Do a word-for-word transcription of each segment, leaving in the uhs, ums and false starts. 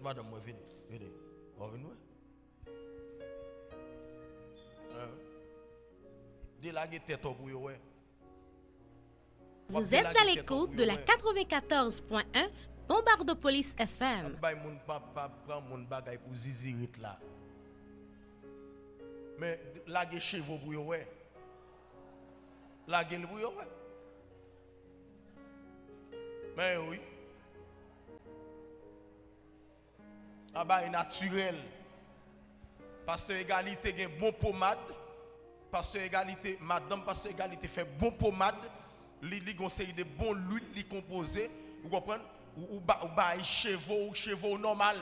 Madanm mwen vini. Vini. W ap vin wè. Hein? Delage tèt ou pou yo wè. Vous êtes à l'écoute de la quatre-vingt-quatorze point un Bombardopolis F M. Bay moun pa, pa pran moun bagay pou zizirit la. Men lage cheve w pou yo wè. Lage l pou yo wè. Men wi. A bay natirèl. Pastè Egalite gen bon pomad. Pastè Egalite, madanm Pastè Egalite fè bon pomad. Li, li gon seri de bon lwil li konpoze. Ou konprann? Ou, ou ba, ou bay cheve w, cheve w nòmal.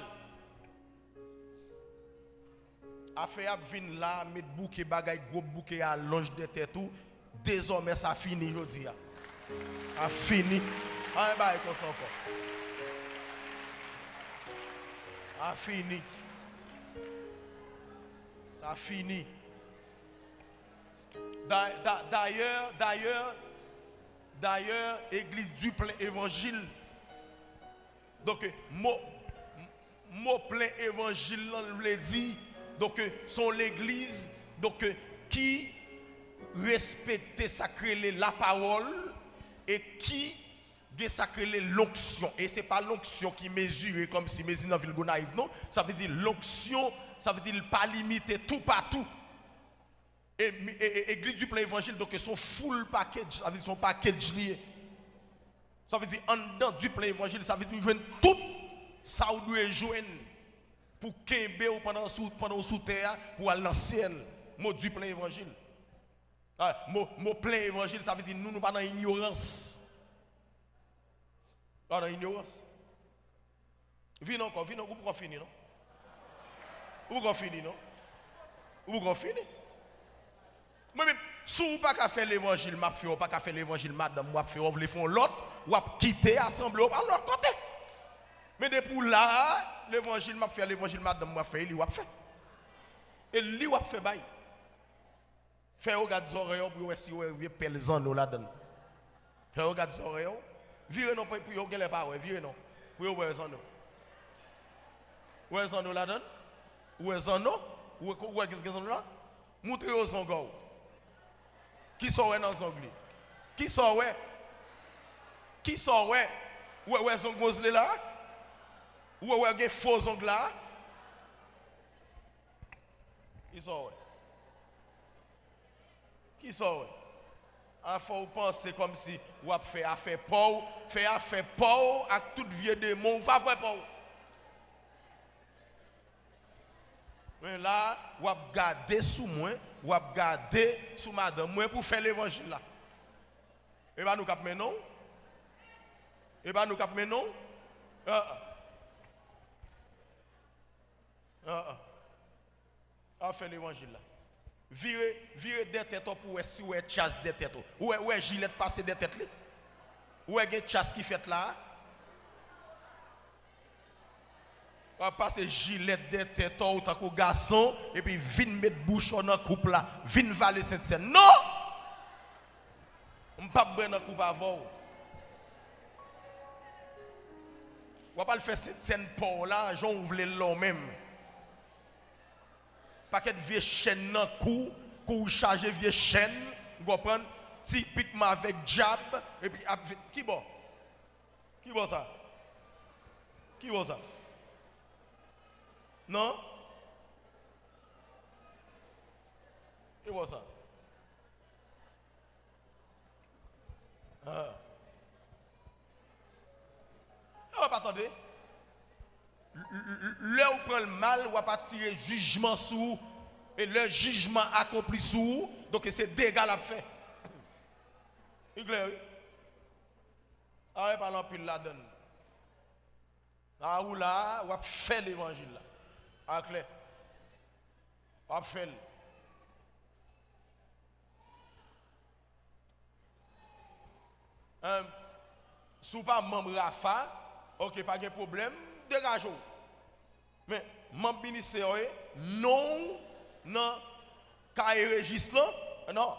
Afè ap vin la, met bouke bagay, gwo bouke alonj dè tèt ou. Dezòmè, sa fini jodi a. Sa fini. Pa gen bagay konsa ankò. Sa fini. Sa fini. Da-, da-, dayè, dayè, dayè, Egliz Diplen Evanjil. Donk, mo, mo plen evanjil lan vle di, donk, se yon legliz, donk, ki respekte sa k rele lapawòl e ki gen sa k rele lonksyon. E se pa lonksyon ki mezire kòmsi mezi nan vil Gonayiv, non. Sa vle di lonksyon, sa vle di l pa limite toupatou. E, e, e, Egliz Diplen Evanjil, donk, se yon full package, sa vle di se yon package li ye. Sa vle di anndan Diplen Evanjil, sa vle di ou jwenn tout sa ou dwe jwenn pou kenbe w pandan sou, pandan w sou tè a, pou w al nan syèl. Mo Diplen Evanjil. A, mo, mo plen evanjil, sa vle di nou, nou pa nan inyorans. Pa nan inyorans. Vin ankò, vin ankò, ou poko fini, non? Ou poko fini, non? Ou poko fini? Mwen menm, si w pa ka fè levanjil m ap fè, w pa ka fè levanjil madanm w ap fè, w vle fè yon lòt, w ap kite asanble, w pa lòt kote. Men depi w la a, levanjil m ap fè, levanjil madanm w ap fè, e li w ap fè. E li w ap fè bay. Fè yo gad zòrèy w pou yo wè si yo wè vye pèl zanno ladan l. Fè yo gad zòrèy w. Vire non pou yo genlè pa wè. Vire non. Pou yo wè zanno. Ou wè zanno ladan l? Ou wè zanno? Ou wè, ou wè gen zanno la? Moutre yo zong w. Kisa w wè nan zong li? Kisa w wè? Kisa w wè? Ou wè, wè zong wozle la? Ou wè, wè gen fo zong la? Kisa w wè? Kisa w wè? A fò w panse kòmsi w ap fè afè pa w, fè afè pa w ak tout vye demon w va fè pa w. Men la, w ap gade sou mwen, w ap gade sou madanm mwen pou fè levanjil la. E pa nou k ap mennen w? E pa nou k ap mennen w? An an. An an. A fè levanjil la. Vire, vire dè tèt ou pou wè si w wè tchas dè tèt ou. Ou wè, ou wè jilèt pase dè tèt li? Ou wè gen tchas ki fèt la a? W ap pase jilèt dè tèt ou tankou gason, epi vin met bouch ou nan koup la. Vin vale sentsèn. Non! M p ap bwè nan koup avè w. W ap al fè sentsèn pa w la, jan w vle l la w menm. Pakèt vye chèn nan kou, kou w chaje vye chèn, ou konprann? Tipikman avèk dyab, epi ap vin, ki bò? Ki bò sa? Ki bò sa? Non? Ki bò sa? Ah. Yo pa tande. L-, l-, l-, lè ou pran l mal, w ap atire jijman sou ou. E lè jijman akonpli sou ou, donk se dega l ap fè. Li klè, wi. A, e pale anpil ladan l. A, ou la, w ap fè levanjil la. A klè. W ap fè l. Hein, si w pa manm Rafa, oke, pa gen pwoblèm, degaje w. Men, manm ministè w ye, non w nan kaye rejis lan, non.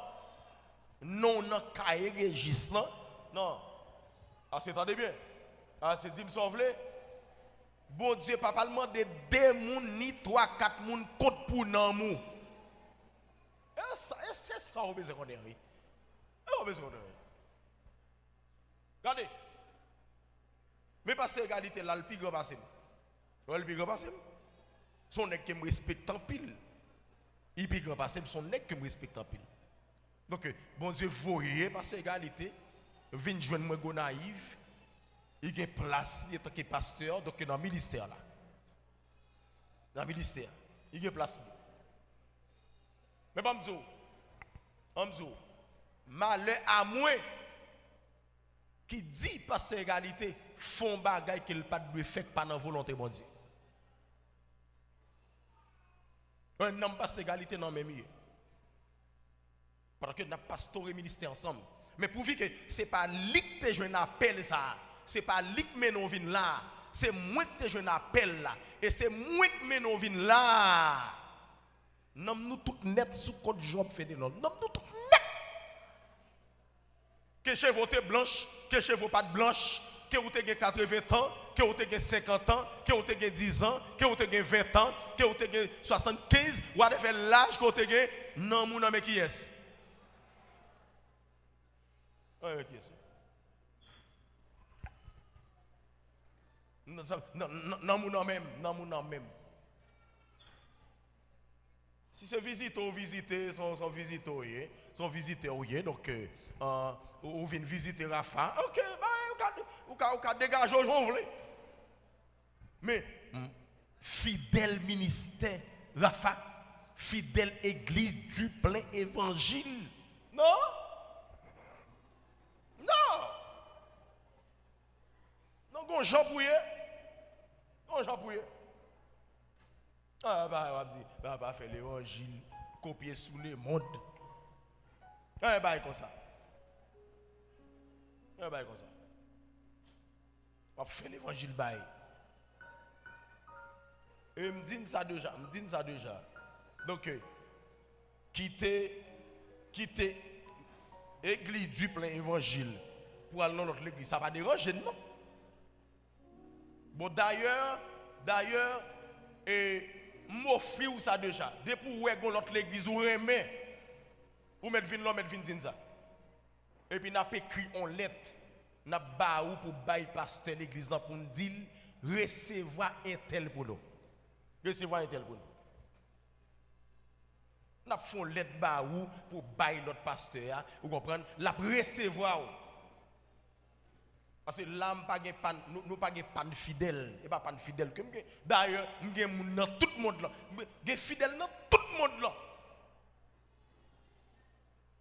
Non w nan kaye rejis lan, non. Ase tande byen. Ase di m sa w vle. Bondye pa pral mande de moun ni twa, kat moun kont pou nanm ou. E sa, e se sa w bezwen konnen, wi. E w bezwen konnen, wi. Gade. Men pastè Egalite la, l pi gran pase m. Ou wè l pi gran pase m? Se yon nèg ke m respekte anpil. Li pi gran pase m, se yon nèg ke m respekte anpil. Donk, Bondye voye pastè Egalite vin jwenn mwen Gonayiv. Li gen plas li antanke pastè, donk nan ministè la. Nan ministè. Li gen plas li. Men ban m di w, ban m di w, malè a mwen ki di pastè Egalite fè yon bagay ke l pa t dwe fè, k pa nan volonte Bondye. Yon nanm pastè Egalite nan men m ye. Paske n ap pastore ministè ansanm. Men pouvi ke se pa li k te jwenn apèl sa a, se pa li k mennen w vin la a, se mwen k te jwenn apèl la, e se mwen k mennen w vin la a. Nanm nou tout nèt sou kont Jòb Fenelon. Nanm nou tout nèt! Ke cheve w te blanch, ke cheve w pa t blanch, ke w te gen katreven tan, ke w te gen senkant an, ke w te gen diz an, ke w te gen ven an, ke w te gen swasannkenz, whatever laj ke w te gen, nanm ou nan men kiyès? Nan men kiyès? Nan, nan, nan, nanm ou nan men m, nanm ou nan men m. Si se vizite w vizite, se yon, se yon vizite w ye, se yon vizitè w ye, donk, euh, an, ou, ou vin vizite Rafa, ok, bay, ou ka, ou ka, ou ka degaje w jan w vle. Men, m, fidèl ministè Rafa, fidèl Église du Plein Évangile. Non? Non! Non, gon jan pou ye. Gon jan pou ye. Ah, pa, w ap di, pa, pa fè levanjil, kopye sou lemonn. An, bay konsa. An, bay konsa. W ap fè levanjil bay. E m di n sa deja, m di n sa deja. Donk, kite, kite Église du Plein Évangile pou al nan lòt legliz, sa pa deranje n, non. Bon, dayè, dayè, e, m ofri w sa deja. Depi w wè gon lòt legliz ou renmen, ou mèt vin la, w mèt vin di n sa. Epi n ap ekri on lèt, n ap ba ou pou bay pastè legliz lan pou n di l resevwa entèl pou nou. Resevwa entèl pou nou. N ap fè on lèt ba ou pou bay lòt pastè a, ou konprann, l ap resevwa w. Paske la, m pa gen pa n, nou, nou pa gen pa n fidèl, e pa pa n fidèl ke m gen. Dayè, m gen moun nan tout mond lan. M gen fidèl nan tout mond lan.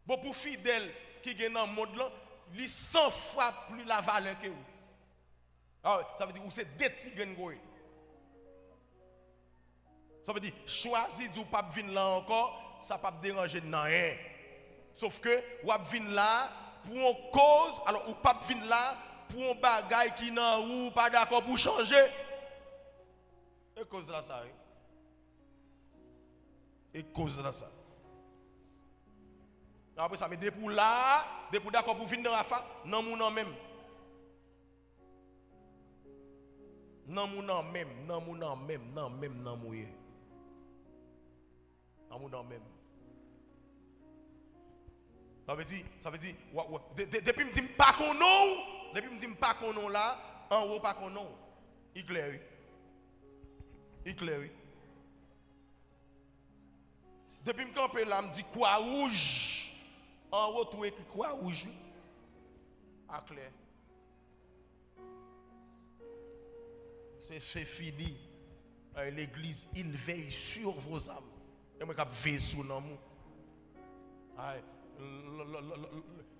Bon, pou fidèl ki gen nan mond lan, li san fwa pli lavalè ke ou. Ah, sa vle di ou se de ti grenn koye. Sa vle di, chwazi di w p ap vin la ankò, sa p ap deranje n nan anyen. Sof ke w ap vin la pou yon koz, alò ou p ap vin la pou yon bagay ki nan ou, ou pa dakò pou chanje. E koz la sa, wi. E koz la sa. Apre sa, men depi w la, depi w dakò pou vin nan Rafa, nanm ou nan men m. Nanm ou nan men m, nanm ou nan men m, nan men m, nanm ou ye. Nanm ou nan men m. Sa vle di, sa vle di, w, w, de, de, depi m di m pa konnen w, depi m di m pa konnen w la, anwo pa konnen w. Li klè, wi. Li klè, wi. Depi m kanpe la, m di Kwa Wouj. Anwo tou ekri Kwa Wouj, wi. A klè. Se, se fini. Ay, legliz, il veille sur vos âmes. E mwen k ap veye sou nanm ou. Ay, l-,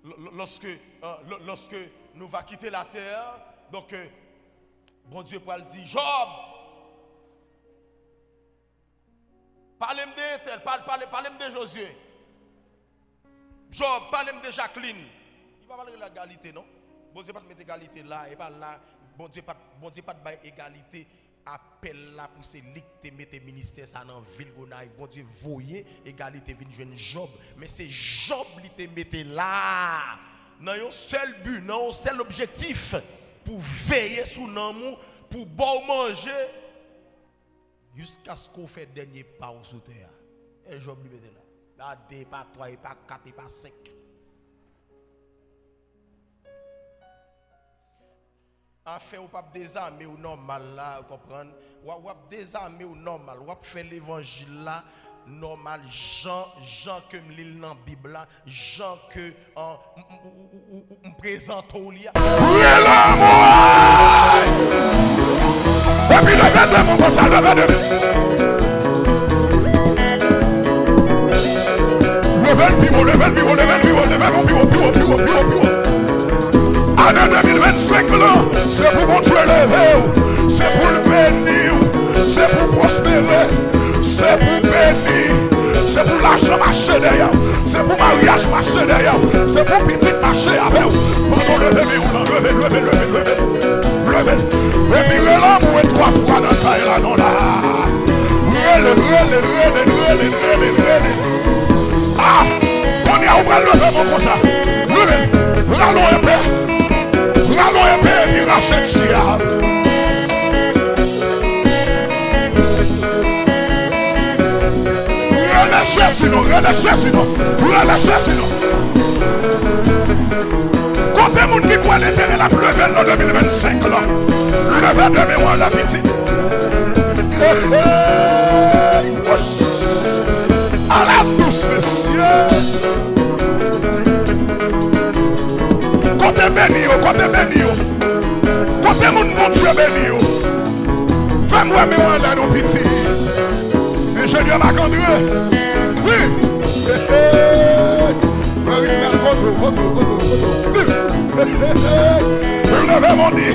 l-, lòske, euh, l-, lòske nou va kite latè, donk, euh, Bondye pral di, Jòb, pale m de entèl, pale, pale, pale m de Jozye. Jòb, pale m de Jacqueline. Li pa pral rele egalite, non. Bondye pa t met egalite la, e pa la. Bondye pa t, Bondye pa t bay egalite apèl la pou se li k te mete ministè sa nan vil Gonayiv. Bondye voye egalite vin jwenn Jòb. Men se Jòb li te mete la. Nan yon sèl bi, nan yon sèl objektif, pou veye sou nanm ou, pou ba w manje, jiskaske w fè dènye pa w sou tè a. E Jòb li mete la. Pa de, pa twa, e pa kat, e pa senk. Afè w p ap dezame w nòmal la, w konprann? W ap, w ap dezame w nòmal, w ap fè levanjil la nòmal, jan, jan ke m li l nan Bib la, jan ke, an, m, m, ou, ou, ou, ou, m prezante w li a. Rele mwen! Epi leve de men w konsa, leve de men. Leve l pi wo, leve l pi wo, leve l pi wo, leve l pi wo, pi wo, pi wo, pi wo, pi wo, pi wo. Ane de mil vennsenk lan, se pou Bondye leve w, se pou l beni w, se pou w pwospere, se pou w beni, se pou lajan mache dèyè w, se pou maryaj mache dèyè w, se pou pitit mache avè w. Pandan w leve men w lan, leve l, leve l, leve l, leve l, leve l. Epi rele anmwe twa fwa nan kay la non la. Rele l, rele l, rele l, rele l, rele l, rele l. Ah! Kounye a ou pral leve men w konsa. Leve l. Rale w enpe. Rale w enpe epi rache ti a. Rele Jezi non, rele Jezi non, rele Jezi non. Kote moun ki kwè Letènèl ap leve l nan de mil vennsenk lan? Leve de men w anlè, pitit. Hey, hey, woy. Ala dous, mesye. Kote beni yo, kote beni yo? Kote moun Bondye beni yo? Fè m wè men w anlè non, pitit. Enjenyè Marc André. Wi. Hey, hey. Mariscal, kote w, kote w, kote w, kote w? Still. Hey, hey, hey. Leve men w di.